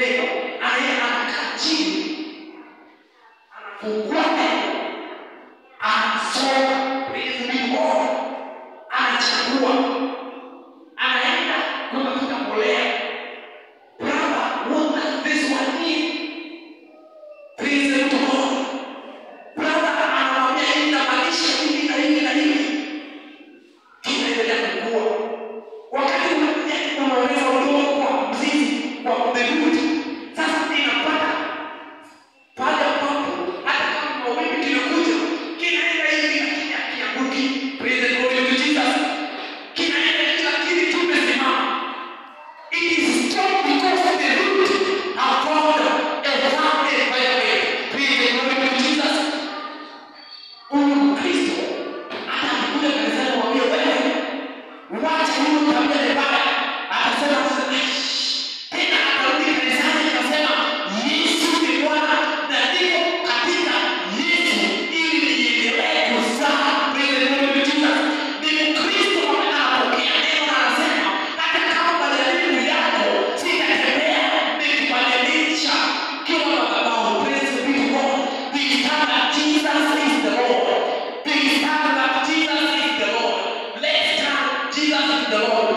Neno, anaenda anakaa chini, anafungua neno, anasoma. Praise be to God. Anachagua, anaenda kutafuta mbolea. Brother, what does this one mean? Praise be to God. Brother anamwambia hii inamaanisha hivi na hivi na hivi. Kinaendelea kukua. Wakati unaongeza udongo kwa mzizi, kwa the root, sasa inapata pale ambapo hata kama mawimbi kinakuja, kinaenda hivi lakini hakianguki. Praise the glory to Jesus. Kinaenda hivi lakini kimesimama. It is strong because the root have found a firm environment. Praise the glory to Jesus. Huyu Mkristo hata akikuja kanisani mwambie wewe, wacha hiyo tabia mbaya, atasema "Aish." Tena atarudi kanisani akasema Yesu ni Bwana na niko katika Yesu ili niendelee kuzaa. Praise the glory to Jesus. Ni Mkristo ambaye anapokea neno na anasema hata kama majaribu yako sitatembea nikibadilisha kila madhabahu. Praise be to God. We stand that Jesus is the Lord. We stand that Jesus is the Lord. Let's stand Jesus is the Lord.